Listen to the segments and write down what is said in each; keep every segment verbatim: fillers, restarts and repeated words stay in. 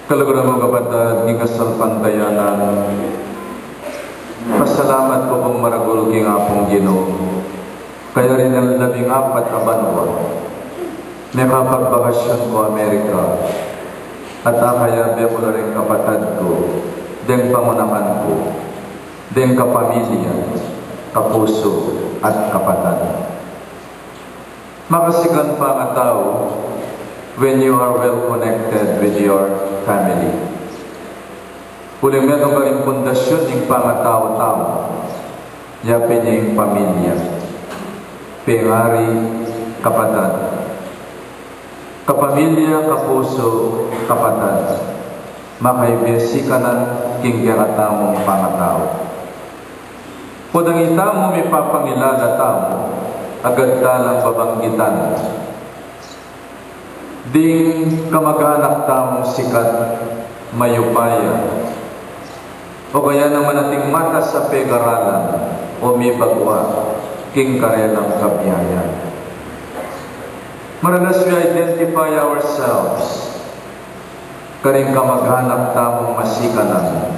Kaluguran kung kapatad king kasalpantayanan, pasalamat ku pung maragul king Apung Ginu. Kaya rin ing labing apat a banua, mekapagbagasyon ku Amerika, at akayabe ku la ring kapatad ku, deng pangunakan ku, deng kapamilya, kapusu, at kapatad. Makasikan pangatau when you are well connected with your family. Uling metung karing pundasyun ning pangatau tamu, ya pin ya ing pamilya, pengari, kapatad. Kapamilya, kapusu, kapatad, makaibe sikanan king kekatamung pangatau. Potang itamu mipapangilala tamu, agad ta lang babanggitan ding kamag-anak tamung sikat, mayupaya, o kaya naman ating matas a pegaralan o mibagwa king karelang kabiayan. Maralas we identify ourselves karing kamag-anak tamung masikanan,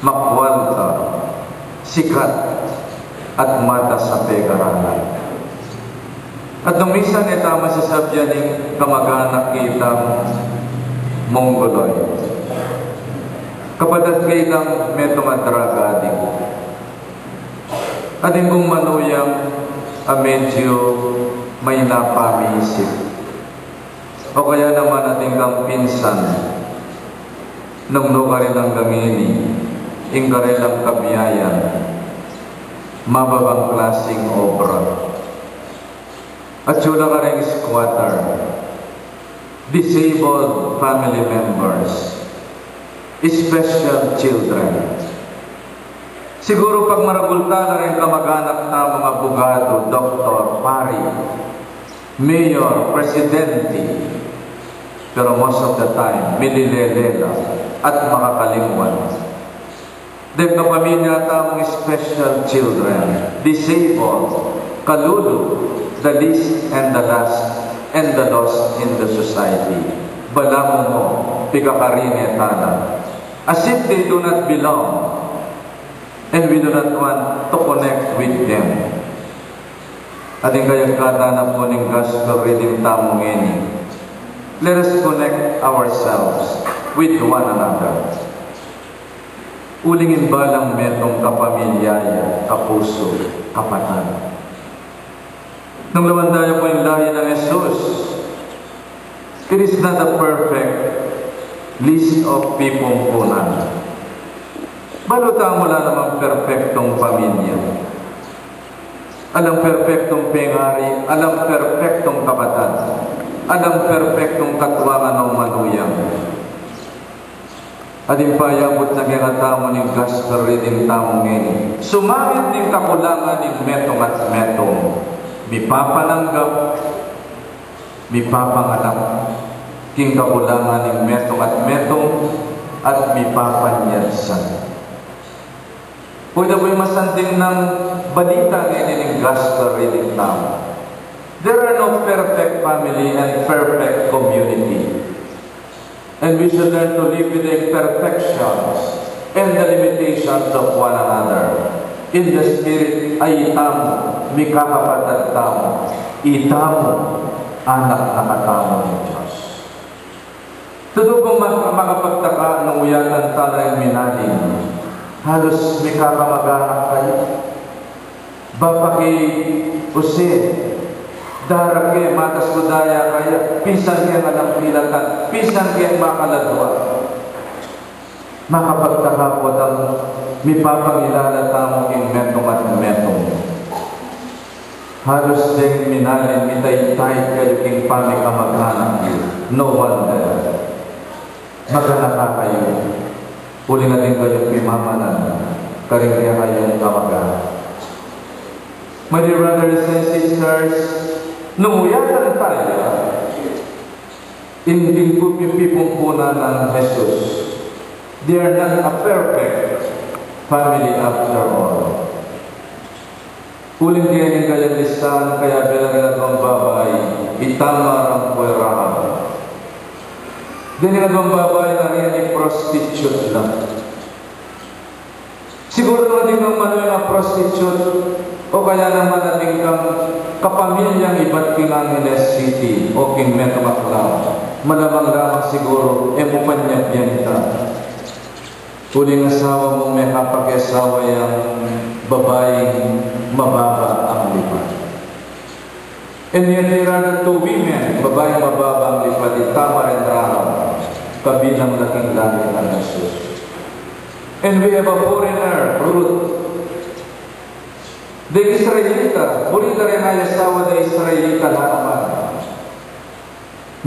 makwalta, sikat, at matas a pegaralan. At nung minsan e ta masasabyan ing kamag-anak kitang Mongoloid, kapatad kitang metung a drug addict, atin kung manuyang a medyo maina pamiisip, o kaya naman atin kang pinsan, nung nukarin anggang ini ing karelang kabiayan, mababang klasing obra. At sula karing squatter, disabled family members, special children. Siguru pagmaragul ta la ring kamag-anak tamung abogado, doktor, pari, mayor, presidente, pero most of the time, mililele la at makakalingwan deng kapamilya tamung special children, disabled, kalulu, the least and the last, and the lost in the society. Balamu mo, pikakarine ta la. As if they do not belong, and we do not want to connect with them. Atin kaya katanam pu ning gospel reading tamu ngeni, let us connect ourselves with one another. Uling ing balang metung kapamilya ya, kapusu, kapatad. Nung lawan tayu pu ing lahi nang Jesus, it is not a perfect list of pipumpunan. Balu tamu ala namang perpektung pamilya. Alang perpektung pengari, alang perpektung kapatad, alang perpektung katuangan o manuyang. Atin pa, abut na kekatamu ning gospel reading tamu ngeni. Sumangit ning kakulangan ning metung at metung, mipapananggap, mipapangalap king kakulangan ning metung at metung, at mipapanyadsan. Pwede pu'y masanting nang balita ngeni ning gospel reading tamu. There are no perfect family and perfect community. And we should learn to live with the imperfections and the limitations of one another. In the spirit, a itamu mikakapatad tamu, itamu anak na katamu ning Dios. Tutu pung ma-, makapagtaka nung uyatan ta la ring minaling, halus mikakamag-anak kaya. Bapa ki Jose, dara ke, matas ku daya kaya, pinsan ke alang pilatan, pinsan ke makaladwa. Makapagtaka potang mipapangilala tamu king metung at metung, halus deng minaling mitaytay kayu king pamikamag-anak yu. No wonder. Maganaka kayu, uling atin kayung pimamanan karing kekayung kamag-anak. My dear brothers and sisters, nung uyatan ta ya, ing pipumpunan nang Jesus, they are not a perfect family after all. Uling keni kayang listahan, kayabe la ring aduang babai, i Tamar ampong i Rahab. Deng aduang babai na rin i prostitute la. Siguru nung atin kang manuel a prostitute, o kaya naman atin kang kapamilyang ibat king Angeles City o king metung a cloud, malamang lamang siguru e mu pa nya biyenta. Uling asawa mung mekapakiasawa yang babaing mababa ang lipad. And yet, here are the two women, babaing mababa ang lipad, i Tamar and Rahab, kabilang la king lahi nang Jesus. And we have a foreigner, Ruth. Deng Israelita, buri la reng asawa deng Israelita la naman.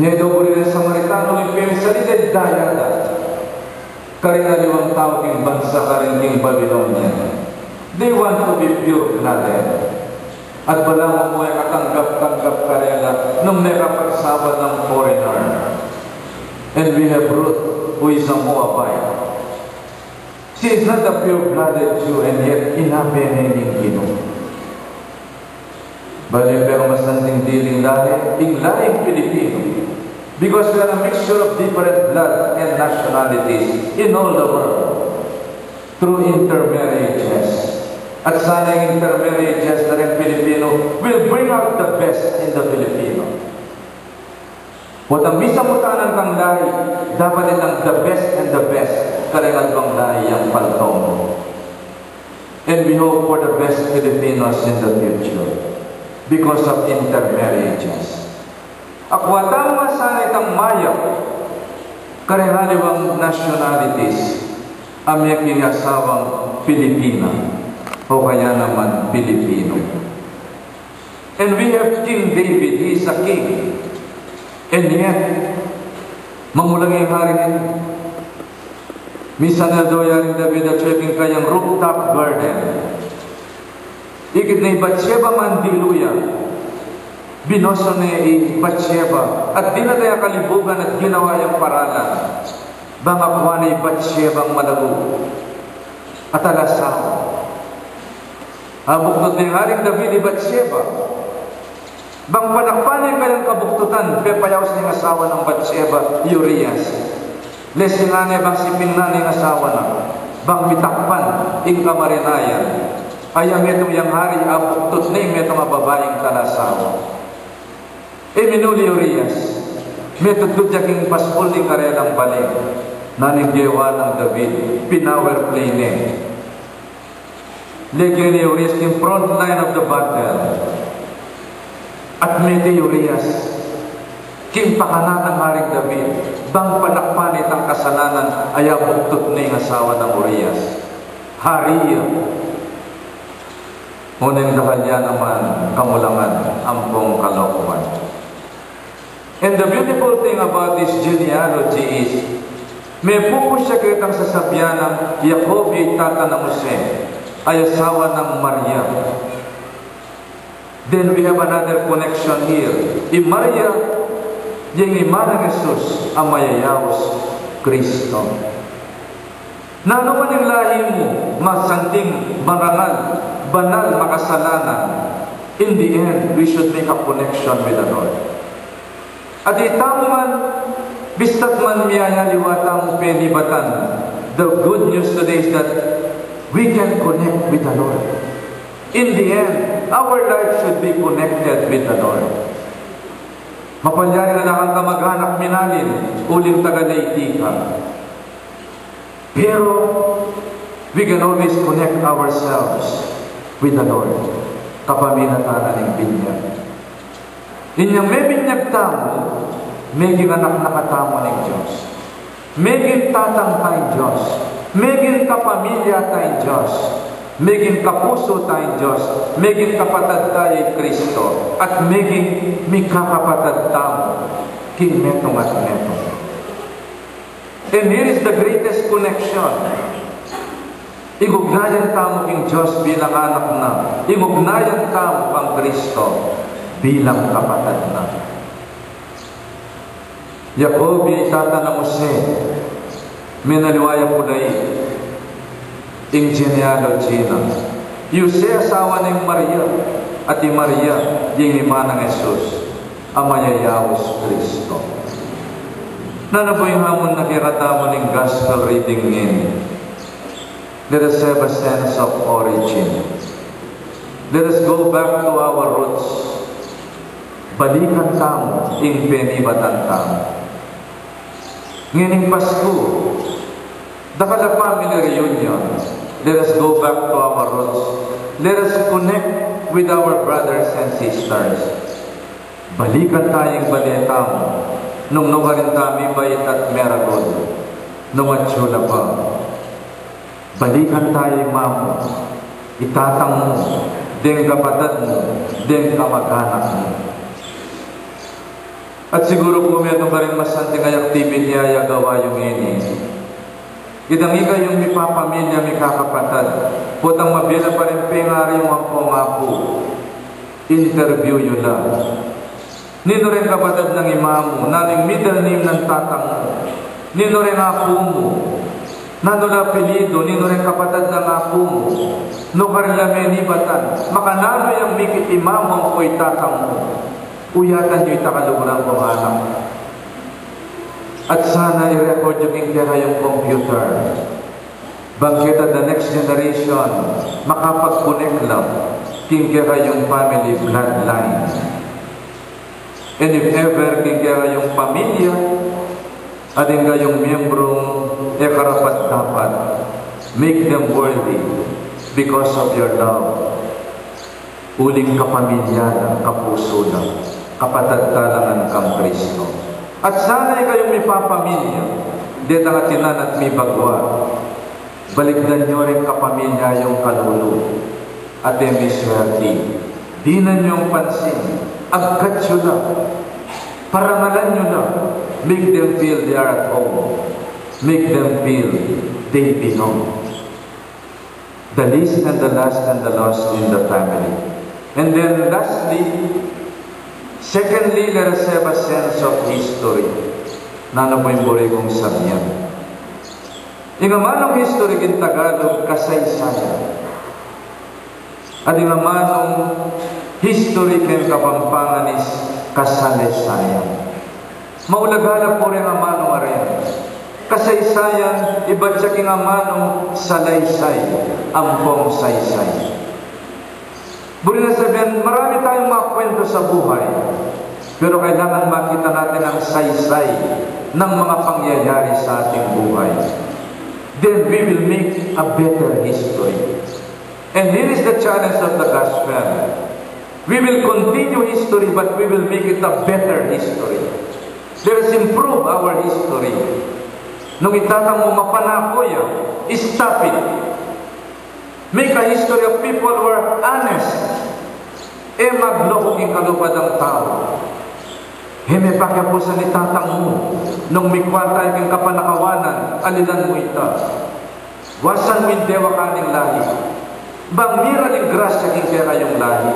Nya itang buri reng Samaritano, ing pemisalita, daya da kareng aliwang tau king bansa, kareng king Babilonia. They want to be pure-blooded. At balamu mu e katanggap-tanggap karela nung mekapagsawa nang foreigner. And we have Ruth, who is a Moabite. She is not a pure-blooded Jew, and yet inabe ne ing Ginu. Bale, pero mas nanding diling lahi, ing lahing Pilipino. Because we are a mixture of different blood and nationalities in all the world through intermarriages. At sana ing intermarriages na reng Pilipino will bring out the best in the Filipino. Watang misamutanan kang lahi, dapat itang the best and the best kareng aduang lahi yang paltong. And we hope for the best Filipinos in the future because of intermarriages. Akua tamu sana itang mayap kareng aliwang nationalities a mekiasawang Pilipina o kaya naman Pilipino. And we have King David, he is a king. And yet, mamulang ing hari ning, misan aldo ya ring David atyu ya king kayang rooftop garden. Ikit ne i Bathsheba man dilu ya, binoso ne i Bathsheba, at dinala ya kalibugan at ginawa yang paralan. Bang akua ne i Bathsheba ang malagu at alasawa. Abuktut ne ing Haring David i Bathsheba. Bang panakpan ne ing kayang kabuktutan, pepayaus ne ing asawa nang Bathsheba, i Urias. Lesin ne bang siping na ne ing asawa na, bang mitakpan ing kamarinayan. Aya metung yang hari, abuktut ne ing metung a babaing talasawa. E minuli i Urias, metudtud ya king paspul ning karelang bale. Nanung gewa nang David, pinower play ne. Lege ne i Urias king front line of the battle. At mete i Urias king pakanan nang Haring David, bang panakpan ne itang kasalanan, aya buktut ne ing asawa nang Urias. Hari ya. Nune ing dakal ya naman kamulangan ampong kalokuan. And the beautiful thing about this genealogy is, mepupus ya ketang sasabyan nang Jacob ya i tata nang Jose, a asawa nang Maria. Then we have another connection here. I Maria, ya ing ima nang Jesus, a mayayaus Kristo. Nanu man ing lahi mu, masanting, marangal, banal, makasalanan, in the end, we should make a connection with the Lord. At itamu man, bista't man miyayaliwa tamu penibatan, the good news today is that we can connect with the Lord. In the end, our life should be connected with the Lord. Mapalyari na la kang kamag-anak minalin, uling taga-Leyte ka. Pero, we can always connect ourselves with the Lord kapamilatan ning binyag. Inyang mebinyag tamu, meging anak na katamu ning Dios. Meging tatang tayang Dios. Meging kapamilya tayang Dios. Meging kapusu tayang Dios. Meging kapatad taya i Kristo. At meging mikakapatad tamu king metung at metung. And here is the greatest connection. Ing ugnayan tamu king Dios bilang anak na, ing ugnayan tamu kang Kristo bilang kapatad na. Jacob ya i tata nang Jose, menaliwa ya pu la ing genealogy na. I Jose asawa nang Maria, at i Maria, ing ima nang Jesus, a mayayaus Kristo. Nanu pu ing hamun na kekatamu ning gospel reading ngeni? Let us have a sense of origin. Let us go back to our roots. Balikan tamu ing penibatan tamu. Ngening Pasku, dakal a family reunion. Let us go back to our roots. Let us connect with our brothers and sisters. Balikan taya ing bale tamu nung nukarin tamu mibait at meragul, nung atyu la pa. Balikan taya i mamu, i tatang mu, deng kapatad mu, deng kamag-anak mu. At siguru pu metung karing masanting a activity a agawa yu ngeni. Itang ikayung mipapamilya, mikakapatad, potang mabie la pa ring pengari mu ampong apu, interview yu la. Ninu reng kapatad nang ima mu? Nanu ing middle name nang tatang mu? Ninu reng apu mu? Nanu la apelyidu? Ninu reng kapatad nang apu mu? Nukarin la menibatan? Makananu yang mikit i ima mu ampo i tatang mu? Uyatan yu ita, kaluguran kung anak. At sana i-record yu king kekayung computer. Bang keta, the next generation, makapag-connect la king kekayung family bloodline. And if ever king kekayung pamilya, atin kayung miyembrung e karapat-dapat, make them worthy because of your love. Uling kapamilya la, kapusu la, kapatad ta la ngan kang Kristo. At sana ikayung mipapamilya, detang atinan at mibagwa, balikdan yu reng kapamilya yung kalulu. At e miswerti, dinan yung pansin, agkat yu la, parangalan yu la, make them feel they are at home, make them feel they belong. The least and the last and the lost in the family. And then lastly, secondly, let us have a sense of history. Nanu pu ing buri kung sabian? Ing amanung history king Tagalog, kasaysayan. At ing amanung history king Kapampangan is kasalesayan. Maulaga la pu reng amanung are. Kasaysayan, ibat ya king amanung salaysay, ampong saysay. Buri nang sabian, marami tayung makuwento sa buhay, pero kailangan makita natin ang saysay ng mga pangyayari sa ating buhay. Then we will make a better history. And here is the challenge of the gospel. We will continue history, but we will make it a better history. Let us improve our history. Nung i tatang mu mapanako ya, stop it. Make a history of people who are honest. E magloko king kalupa dang tau. E me pakiapusan i tatang mu nung mikwarta ya king kapanakawanan, alilan mu ita. Wasan mu ing dewa ka ning lahi, bang mira ning grasya king kekayung lahi.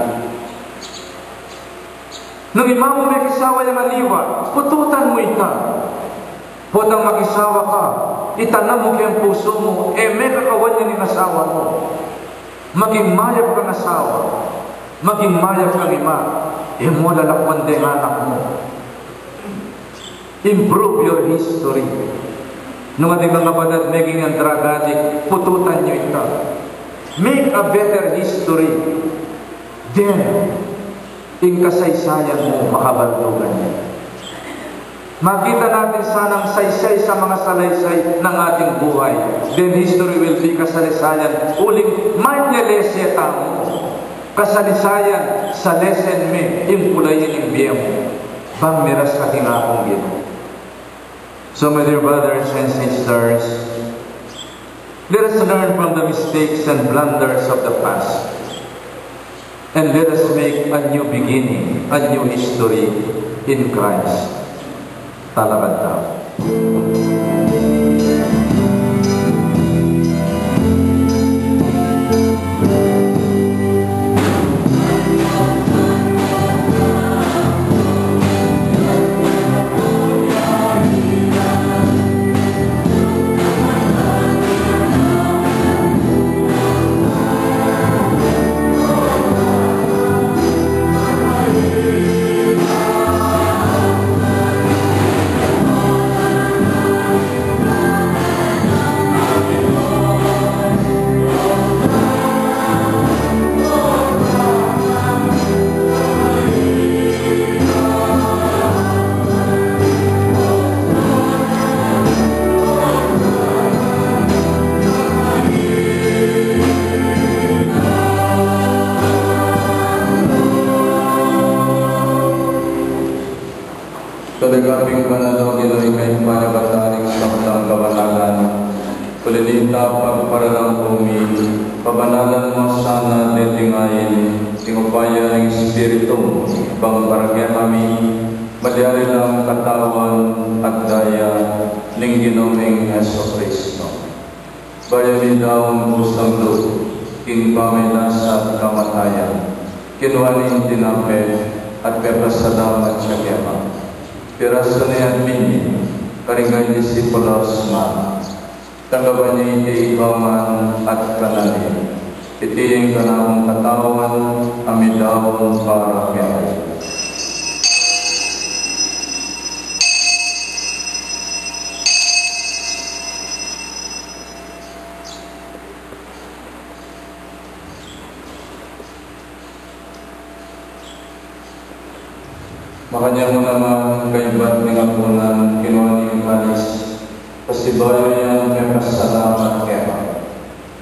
Nung i mamu mekisawa yang aliwa, pututan mu ita. Potang makisawa ka, itanam mu king pusu mu, e mekakawan ya ning asawa mu. Maging mayap kang asawa, maging mayap kang ima, e mu lalakwan deng anak mu. Improve your history. Nung atin kang kapatad meging yang drug addict, pututan yu ita. Make a better history. Then, ing kasaysayan mu, makabantugan ya. Makita natin sanang saysay sa mga salaysay ng ating buhay. Then history will be kasalisayan. Uling manyalese tamu. Kasalisayan, salesen me, ing pulayan ing bie mu. Bang miras ka king Apung Ginu. So, my dear brothers and sisters, let us learn from the mistakes and blunders of the past. And let us make a new beginning, a new history in Christ. Talakad tamu. Panalan mu sana deti ngeni ing upaya ning Espiritu, bang para kekami malyari lang katawan at daya ning Ginu ming Jesucristo. Bayu mi daun kusang lub king pamagkasakit at kamatayan, kinua ne ing tinape at pepasalamat ya keka. Pirasu ne at binye karing kayang disipulus, ngana: Tanggapan ye iti ikayu ngan at kanan ye. Iti ing kanakung katawan a midaun para kekayu. Makanyan mu naman, kaybat ning apunan, kinua ne ing kalis, pasibayu yang pepasalamat keka,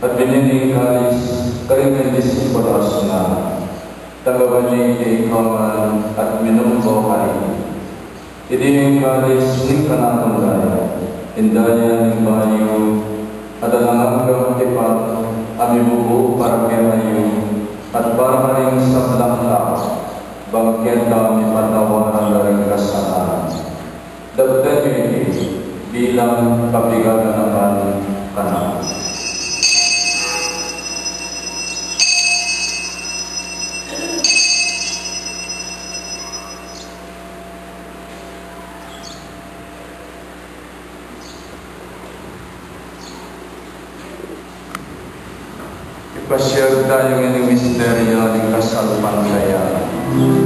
at binye ne ing kalis karing kayang disipulus, ngana: Tanggapan ye iti ikayu ngan at minum kayu keni. Iti ing kalis ning kanakung daya, ing daya ning bayu at alang anggang tipan, a mibubu para kekayu at para karing sablang tau, bang keta mipatawaran la ring kasalanan. Daptan ye iti bilang pamaganakan kanaku. Ipasiag tamu ing misteryu ning kasalpantayanan.